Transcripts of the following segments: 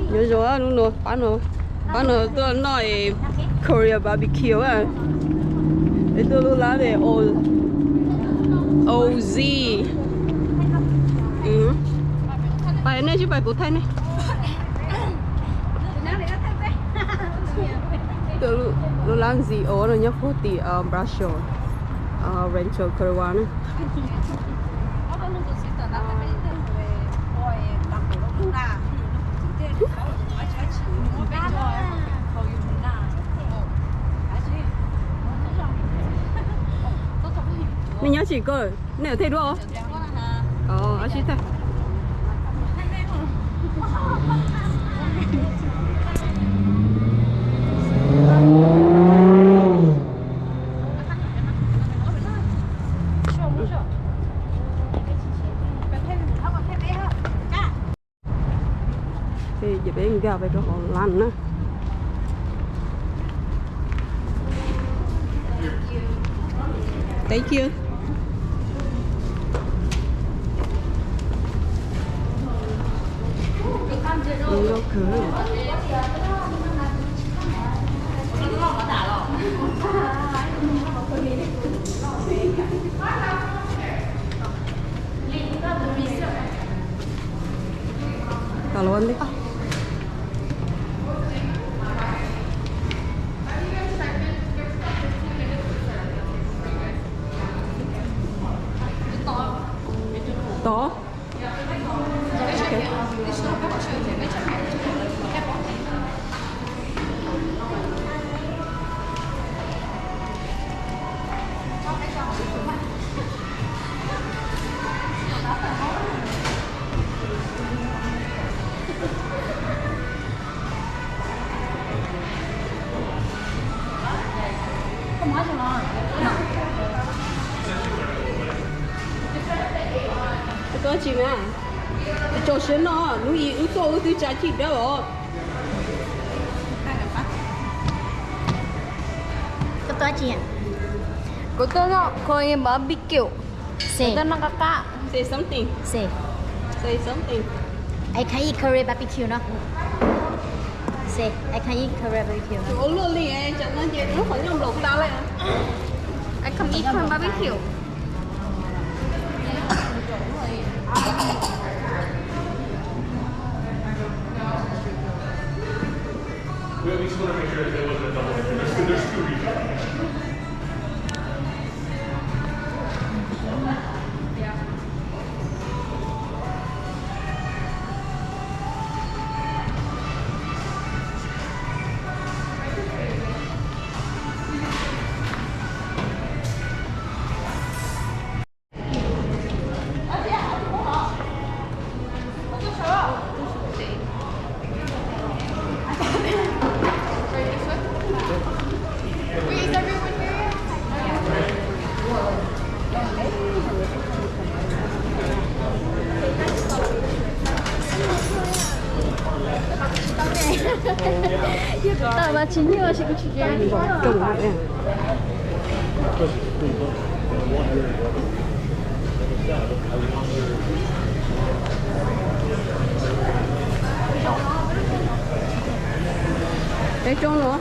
Nyob zoo, hnub no pab no, pab no tuaj noj Korea barbecue a. Es tuaj lub lab de O Z. Pais nej tsis pais kuv thaij nej. Lub lab Z O no nyob puag tim Brussels, Rancho Curva na. Nej nyob tsis koj, nej yuav thaij duab os? Os, sib thaij. Ces peb nkag pem rau hauv lab na. Thank you. Loj kawg. Tau los ua ntej. Tod. Koj tuaj tsis na? Tsis tau siab noj, hnub ib wb tuaj wb twb tsa chij dawb os. Koj tuaj tsis? Kuv tuaj noj Korean barbecue. Kuv tuaj noj qab qab. Say something. Say. Say something. I can eat Korean barbecue, no? Say, I can eat Korean barbecue, no? Ua luaj li, tsam no ces lub qhov nyuj nplaum tas lawm. I can eat Korean barbecue. We at least want to make sure that there wasn't a double entry. There's, there's two reasons. Yog kuv tawm mas tsis nyuaj, tab sis kuv tsis tau. Peb roob no.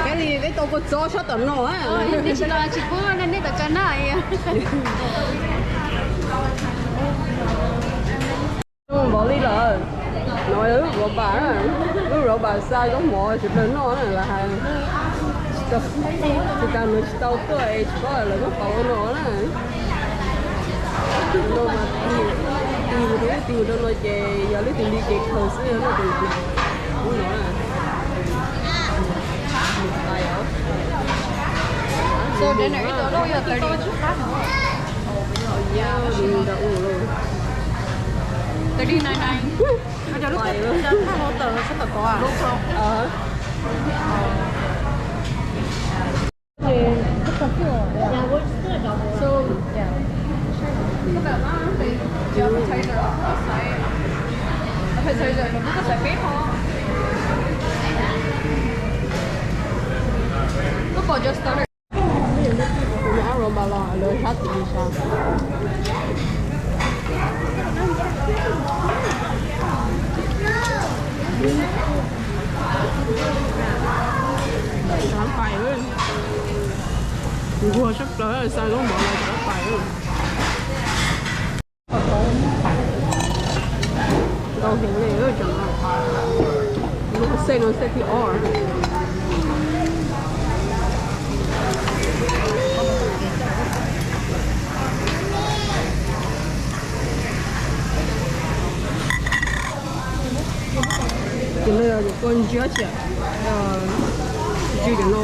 Kab li peb tau kua txob sab tom no. Tsis los tsis pub nej tom tsav na. Npau li lawm. No lub robot, lub robot xa zaub mov tsis plaws noj na, lawv hais. Tsis tas nws tsis tau tuaj es tsis paub lawv muab pauv ua no na. No mas tig mus rau ub tig mus rau no ces yog leej twg li ces khaws xwb no tus no na. Ub no na. So dinner ib tug loj yog thirty. Thirty nine nine. Sab tom ko a? Ces, so, yeah. Appetizer, appetizer, appetizer peb ho. Lub pom cov starter. Kuv nyob Aruba los lawv sab tim li sab. Nquag sab plaws, xa lub mov los cov pais. Ntau heev li, lub xej no xej thib ob. Ces no yog kua ntsiab thiab, ntsib cov no.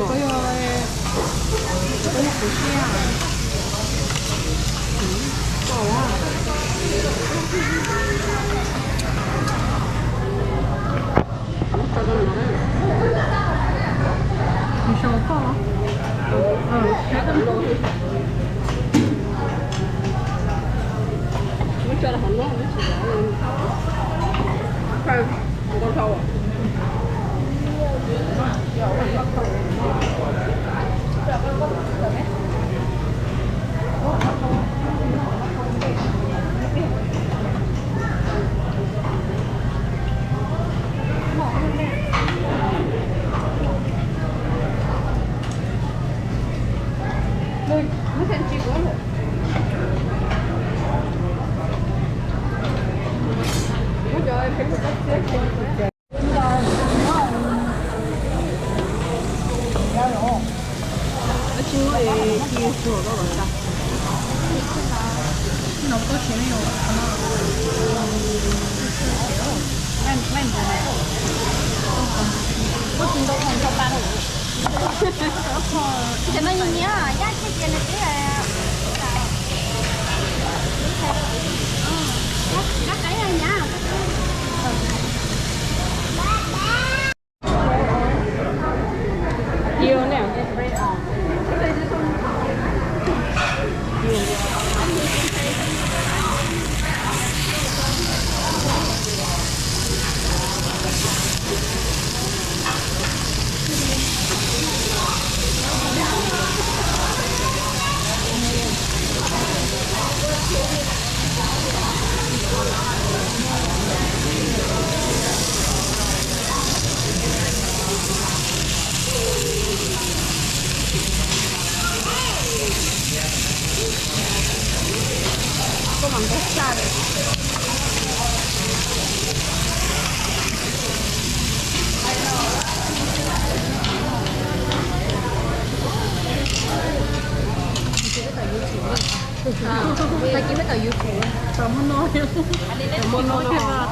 Tau muaj no, tau muaj no,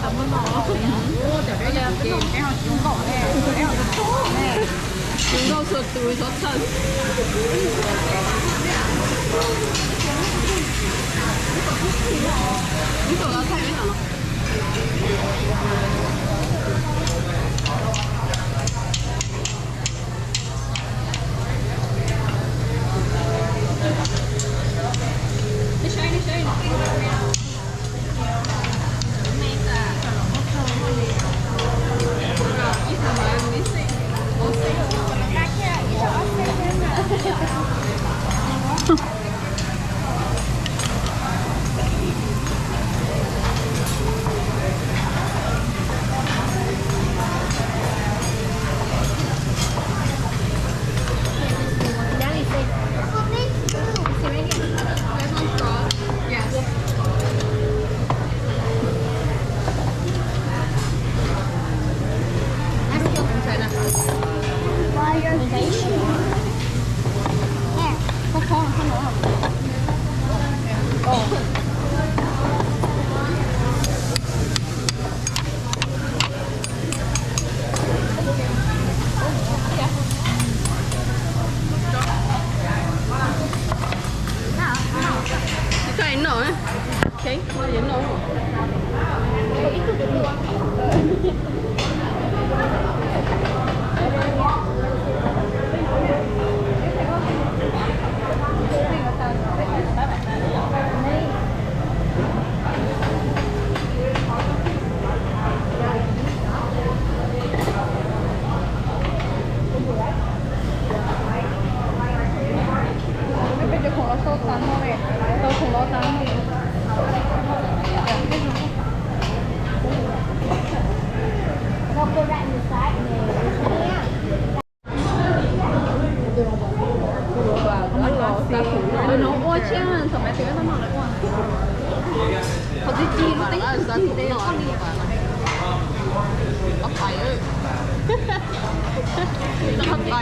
tau muaj no. Nkauj txhua tus txhob txhawj. Ib tuam los thaij ib tuam los. Hello,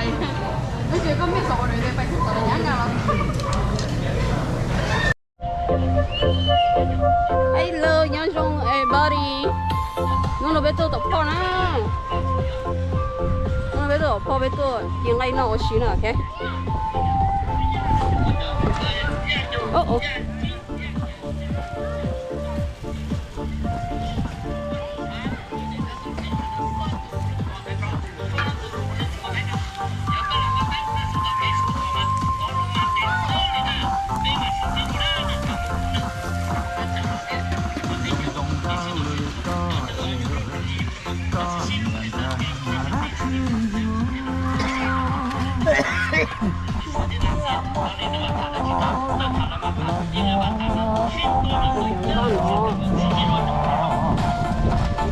nyob zoo everybody. Hnub no peb tuaj tom phoj na. Hnub no peb tuaj tom phoj, peb tuaj ci nqaij noj ua si na, ok.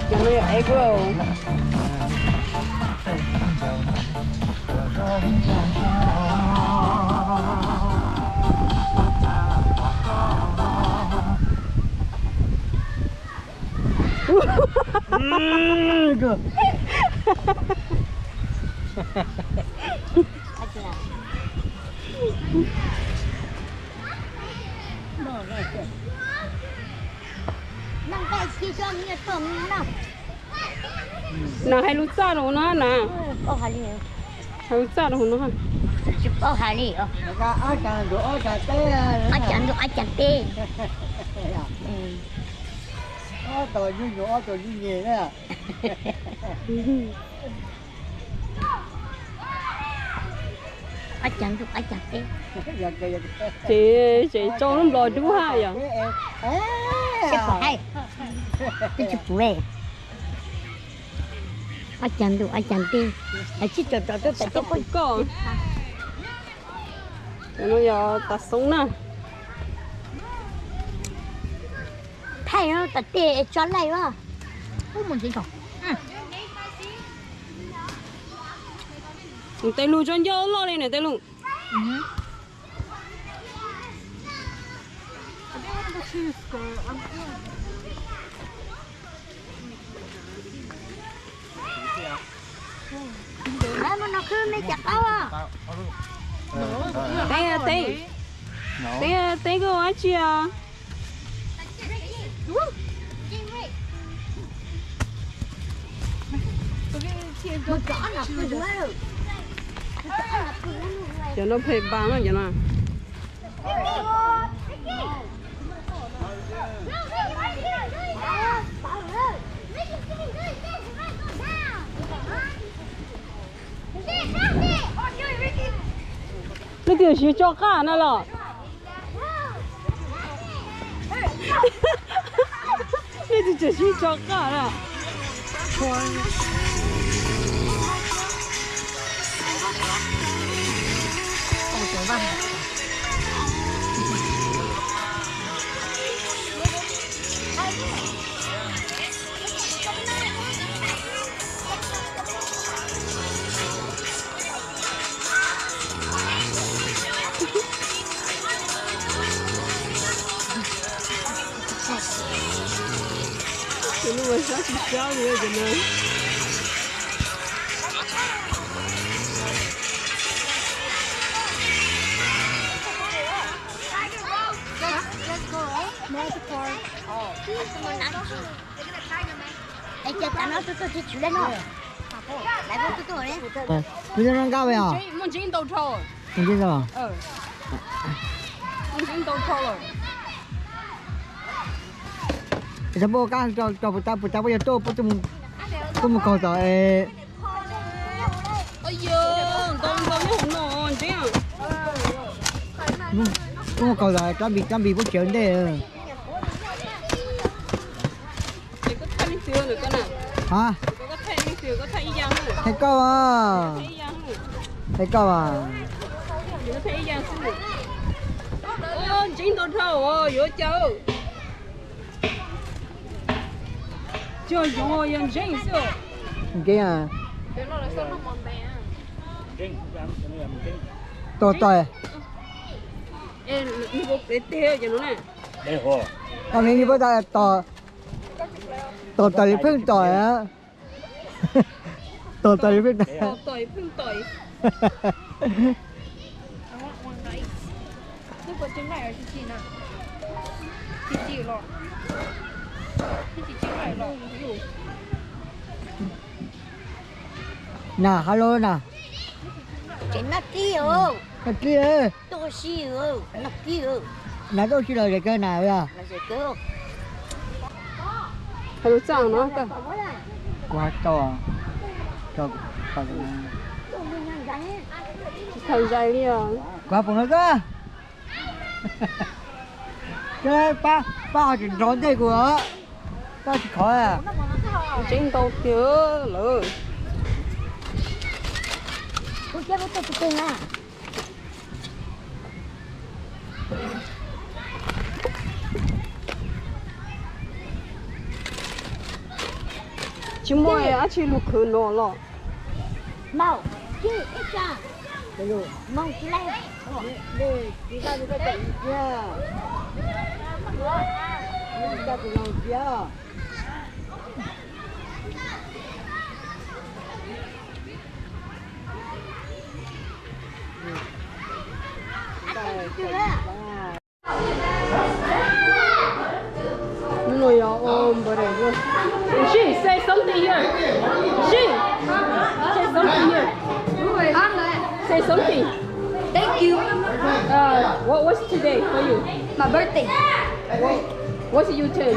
Cov no yog egg roll. Nas hais lus txaj rau hauv no na. Hais lus txaj rau hauv no. Tsis paub hais li. Ob cag ntuj ob cag teb. Ob cag ntuj ob cag teb. Ces, ces tsau lub nplog dub hab yom. Twb tsis pum, twb tsis pum. Ob cag ntuj ob cag teb, sib tso rau tuaj tom tej pob koj. Cov no yog tav xoob na. Thaij no tom tej tso laij os. Niam Tais Lug tso ncauj loj li Niam Tais Lug. Teb, teb, teb koj ua dab tsi os? Cov no phem npas na cov no. Leej twg siv tso qaj na los? Leej twg tseem siv tso qaj na? Cov no mas sab tsis sab li cov no. Kuv yog noj nkaj os. Muaj ntseeb ntau dhau. Ntseeb ntau dhau. Tau puas kab rau puas tas puas tas puas yog tuaj puas tuaj mus kaug tom. Ntau ntau nyob hauv no ntseeb. Tuaj mus kaug tom kab npis kab npis puab tsev ntej. Ha, thaij koj. Thaij koj as. Ntseeb ntau dhau yuav cas. Tsis yog yoov, yog ntseeb xwb. Ntseeb a. Tos tau. Koj ne, tos tau li pheej tau. Tos tau li pheej tau. Na, hello na. Tsev noj tib os. Noj tib. Tuaj ua si os, noj tib os. Na tuaj ua si los zem kawg na yog. Kuv has tau, tau, tsis tau zais li os. Kuv has pom no koj. Pab, pab ho tsis nrov ntej kuv, pab tsis khov. Tseeb ntau tiag lawm. Tsis muaj dab tsi lug khwv no los. No, your own brother. She say something here. She say something here. Huh? Say something. Thank you. Uh, what, what's today for you? My birthday. What's your turn?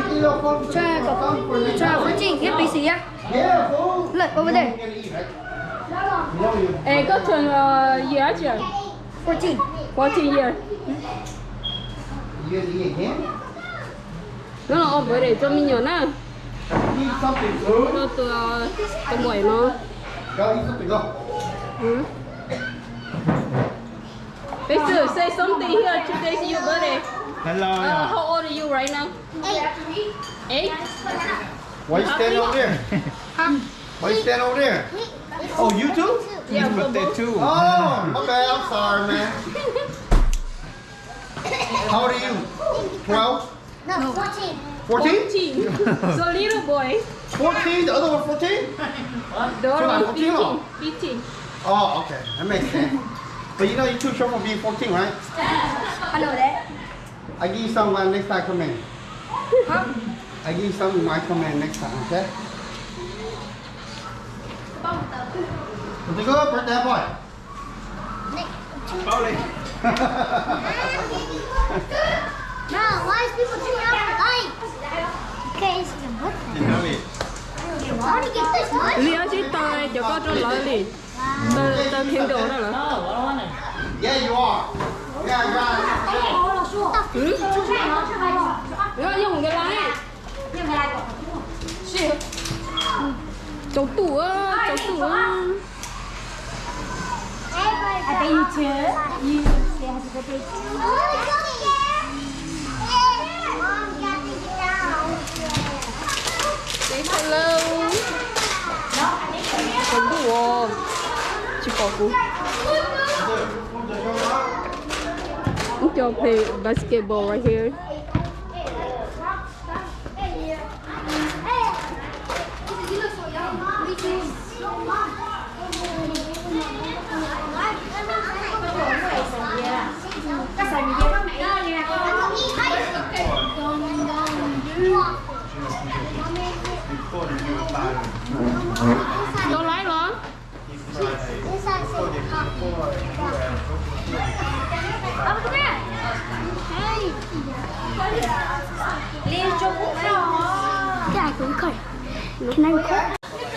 Try, try fourteen. Get busy, yeah? Look over there. Hey, go to uh, year, year. Fourteen. Fourteen year. Nov los ua npawg rau me nyuam na. Rau tus, tus muam no. Peb xwm say something here, today is your birthday. Hello. Uh, how old are you right now? Eight. Eight? Why you stand over there? Huh? Why you stand over there? Oh, you too? Yeah, for both. Oh, my bad. I'm sorry, man. How old are you? Twelve? No, fourteen. Fourteen? Fourteen. So little boy. Fourteen? The other one fourteen? The other one fifteen. Fifteen. Oh, okay. That makes sense. But you know you're too short for being fourteen, right? I know that. I give you some uh, next time I come in. Huh? I give you some of my come in next time, okay? What's good, birthday boy? Mom, why is people turning off the lights? Because it's your birthday. How do you get this money? Li, ob tsis tau cov koj rau lawv li. Tau, tau candle rau lawv. Yeah, you are. Yeah, you are. Tau fif tau candle rau lawv. Tsaus ntuj, tsaus ntuj. I bet you too. You say happy birthday too. Say hello. Tsaus ntuj os. Tsis pom kuv. Ib co play basketball right here. Tau laib los?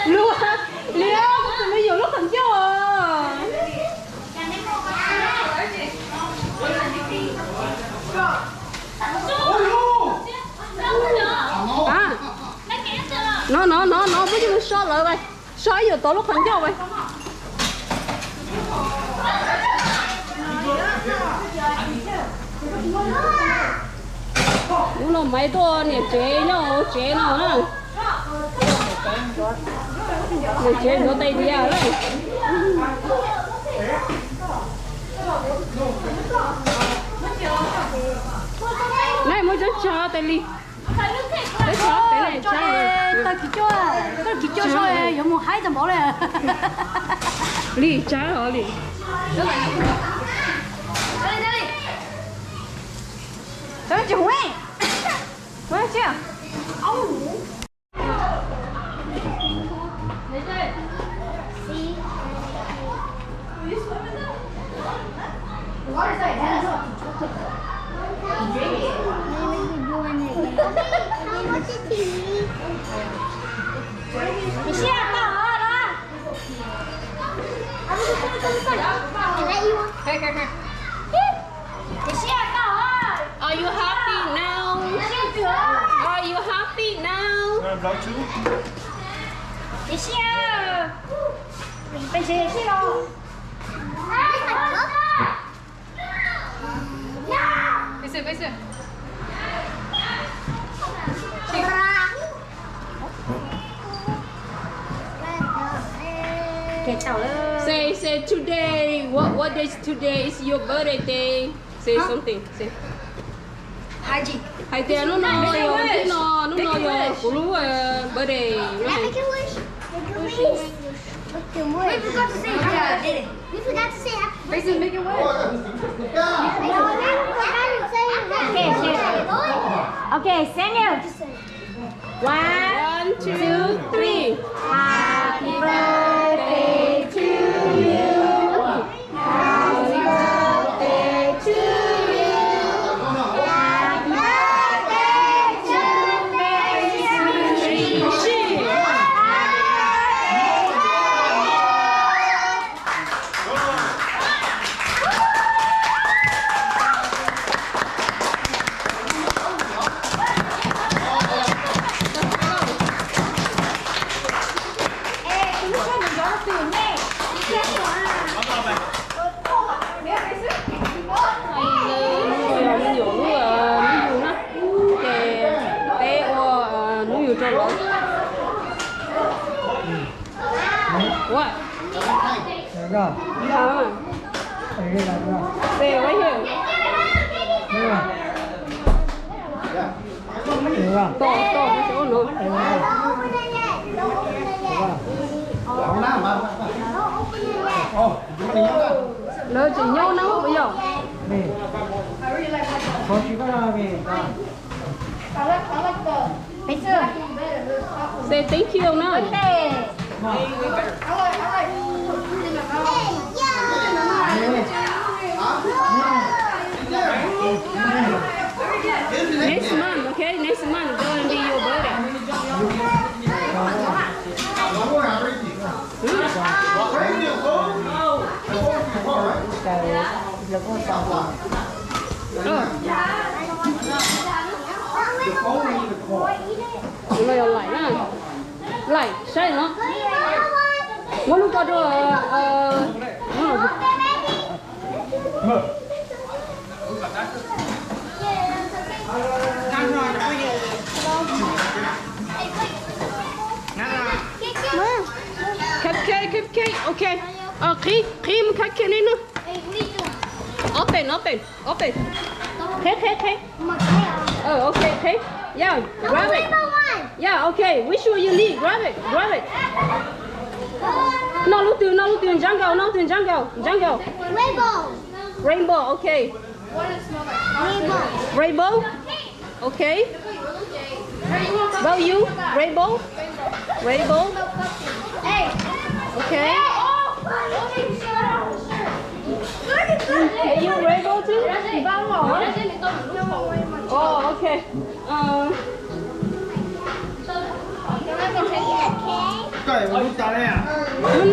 Lua, Lua, kuv tus me nyuam lub qhov ncauj. No, no, no, no, peb coj mus so lawv, so ib yam tau lub qhov ncauj. Ub, no Maiv tuaj niam tsev nyob hauv tsev no na. Niam tsev ntxuav tes diav lawm. Neb muab tsob tsho tes li. Tsob tsho tes li. Tag kis cuaj, tag kis cuaj so yuav mus haib tag npaum li. Lis, tsa os Lis. Tsis hu, hu tsis. Are you happy now? Are you happy now? Say, say today. What, what day is today? Is your birthday day. Say something. Say. Hais tias hnub no yog hnub no, hnub no yog kuv lub birthday. Okay, Samuel. One, two, three. Happy birthday to you. Happy birthday to you. Happy birthday to Mary Sue. Hnub yug na, ces peb ua hnub yug rau lawv. Ua. Stay right here. Tos, tos, tos, tos. Lawv tseem nyob na puas yog? Say thank you na. Next month, okay? Next month gonna be your birthday. Tus no yog Laim na. Laim, saib no. Muab lub ko rau. Cupcake, cupcake, okay. Qhib, qhib cupcake no. Open, open, open. Qhib, qhib, qhib. Oh, okay, okay. Yeah, grab it. Yeah, okay. Which one you need? Grab it, grab it. Noj lub twg, noj lub twg, ntsa nkaus, noj lub twg, ntsa nkaus, ntsa nkaus. Rainbow, okay. Rainbow, okay. About you, rainbow, rainbow. Okay. Are you rainbow too? Oh, okay.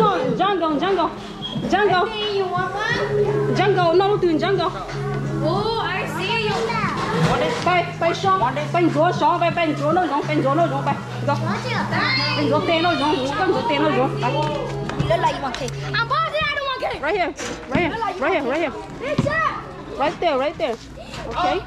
Noj, noj, ntsa nkaus, ntsa nkaus, ntsa nkaus. Ntsa nkaus, noj lub twg ntsa nkaus. Pais, pais so, pais ntxuav so, pais, pais ntxuav noj zoov, pais ntxuav noj zoov, pais. Pais ntxuav tes noj zoov, koj ntxuav tes noj zoov. Right here, right here, right here, right here. Right there, right there. Okay.